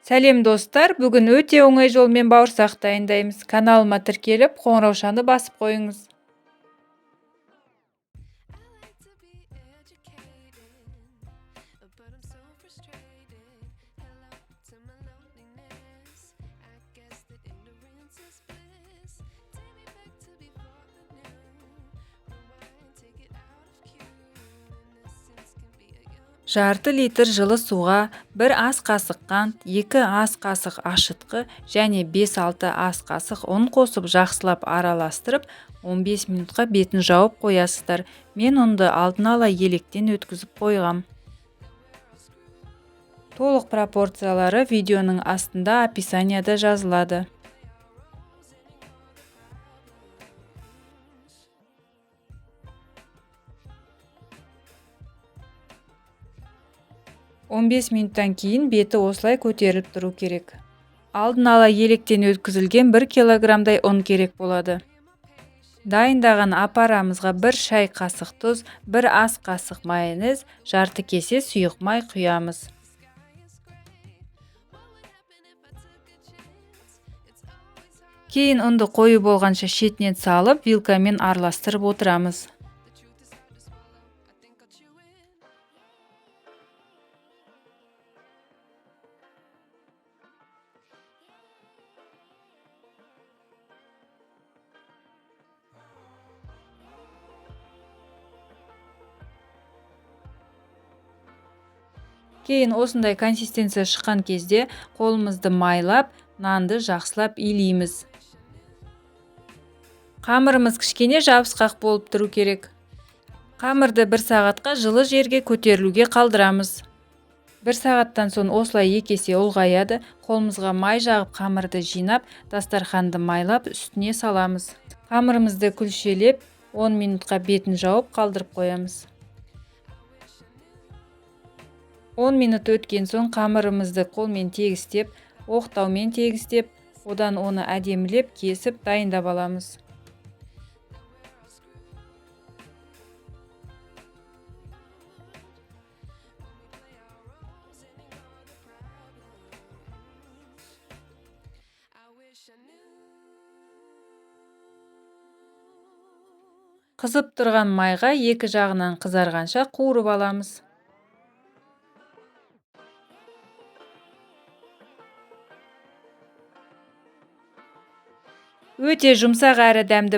Сәлем, достар! Бүгін өте оңай жолмен бауырсақ дайындаймыз. Каналыма тіркеліп, қоңыраушаны басып қойыңыз. I like to be educated, but I'm so frustrated. Hello to my loneliness. I guess that ignorance is bliss. Take me back to before the new. Rewind, take it out of cue. Innocence can be a young Жарты литр жылы суға 1 ас қасық қант, 2 ас қасық ашытқы және 5-6 ас қасық ұн қосып, жақсылап араластырып, 15 минутқа бетін жауып қоясыздар. Мен ұнды алдын ала електен өткізіп қойғам. Толық пропорциялары видеоның астында описанияда жазылады. 15 минуттан кейін беті осылай көтеріліп тұру керек. Алдын ала електен өткізілген 1 килограммдай ұн керек болады. Дайындаған апарамызға 1 шай қасық тұз, 1 ас қасық майонез, жарты кесе сұйық май құямыз. Кейін ұнды қою болғанша шетінен салып, вилкамен араластырып отырамыз. The truth is hard to swallow. I think I'll chew it. Кейін осындай консистенция шыққан кезде қолымызды майлап, нанды жақсылап илейміз. Қамырымыз кішкене жабысқақ болып тұру керек. Қамырды 1 сағатқа жылы жерге көтерілуге қалдырамыз. 1 сағаттан соң осылай екі есе ұлғаяды. Қолымызға май жағып, қамырды жинап, дастарханды майлап, үстіне саламыз. Қамырымызды күлшелеп, 10 минутқа бетін жауып қалдырып қоямыз. 10 минут өткен соң қамырымызды қолмен тегістеп, оқтаумен тегістеп, одан оны әдемілеп кесіп дайындап аламыз. Қызып тұрған майға екі жағынан қызарғанша қуырып аламыз. Өте жұмсақ әрі дәмді